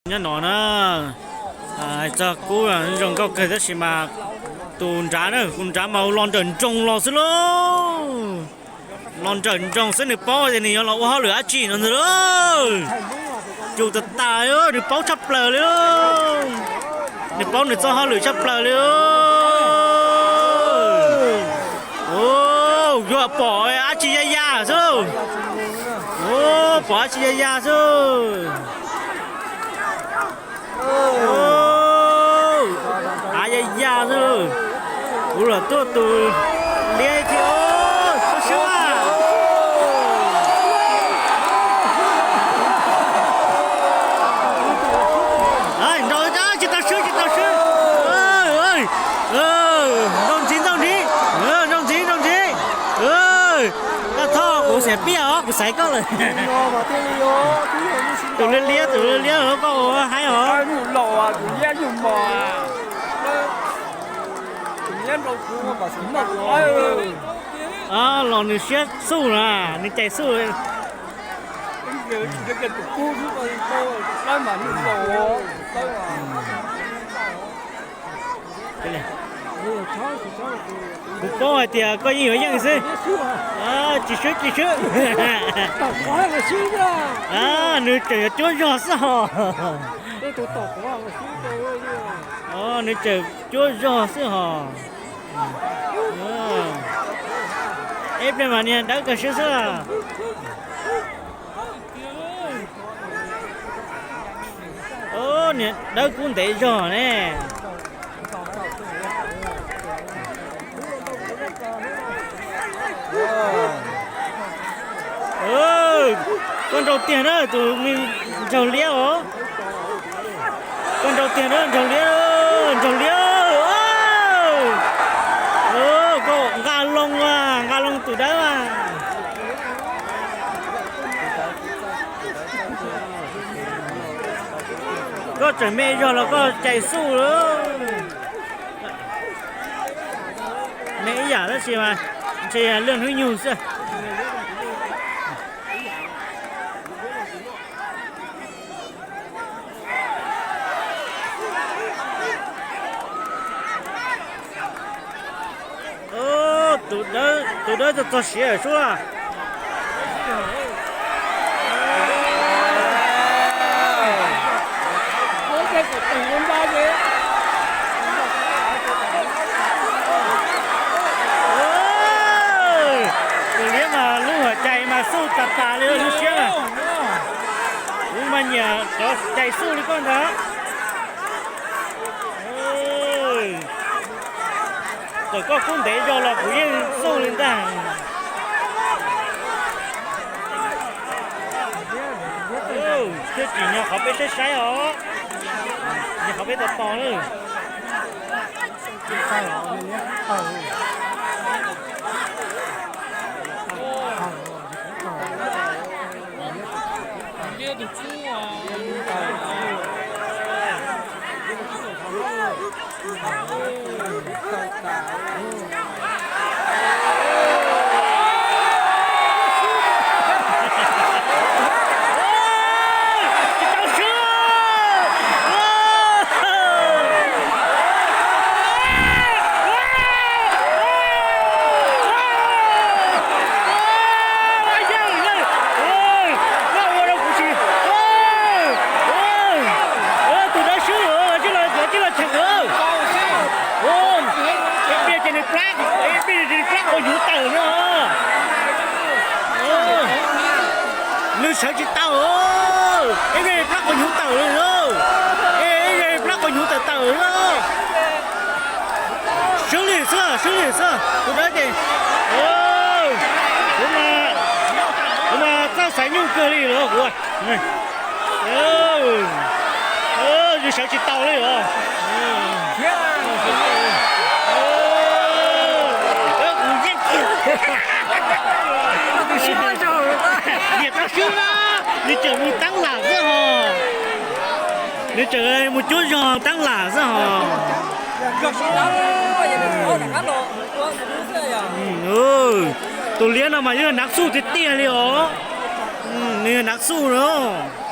Nyob no na, hais txog kub zoo nkauj kawg tab sis mas tus nrad na, tus nrad mas los nrawm nroos los xwb lauj. Los nrawm nroos xwb, nws paub tias nws yuav los ua hauj lwm dab tsi no ntag lauj. Cus tas tas li, nws paub tshaj plaws li lauj. Nws paub nws txoj hauj lwm tshaj plaws li. Yuav pom dab tsi ya ya xwb. Pom dab tsi ya ya xwb. Av ya ya xwb. Kuv los tuaj tus liab thiab. Txhob swb. Nrau tsis tau swb, tsis tau swb. Nrau ntxiv, nrau ntxiv, nrau ntxiv, nrau ntxiv. Koj txhob, kuv xav piaj os, kuv xaiv koj lawm. Tus liab liab, tus liab liab koj ua haib os. Los nws siab xub na, nws cais xub. Kuv paub hais tias koj yeej yuav yeej xwb. Tsis swb, tsis swb. Nws tseem yuav cuab zog xwb hos. Nws tseem cuab zog xwb hos. Ib pliag mas niag dawb kawg siab xwb. Niag dawb kub ntev zog ne. Koj nrau tiag na, tus me nraug liab os. Koj nrau tiag na, nraug liab, nraug liab. Koj nqa loo, nqa loo tus dawb. Koj tseem me zog los koj cais xub lawm. Me ib yam tab sis mas ntshe yog lwj hnub nyoog xwb. Tus dawb txog txog siav lawm sub. Tus liab mas lub hauv cai mas xub tas tas li lub siab na. Kuv mas nyiam cov cai xub li koj ntag. Txawm koj kub ntev zog los kuv yeej xub li ntag. Thiab tsis nyob qhov peb saib saib os, nyob qhov peb tos tos na. Tus dawb swb, cia los cheem. Ib pliag ces nws plab, ib pliag ces nws plab quas nyuv tawm no. Nws sawv tsis tau, ib pliag plab quas nyuv tawm li. Ib pliag plab quas nyuv tawm tawm no. Swb li xwb, swb li xwb, tus dawb ces. Kuv mas txawj xaiv nyuj kawg li los kuv. Nws sawv tsis tau li os. Kuv yeej, niam tau swb na, nws tseem mus taab lam xwb hos. Nws tseem mus cuab zog taab lam xwb hos. Tus liab no mas yog nav xuj tiag tiag li os. Nws yog nav xuj os.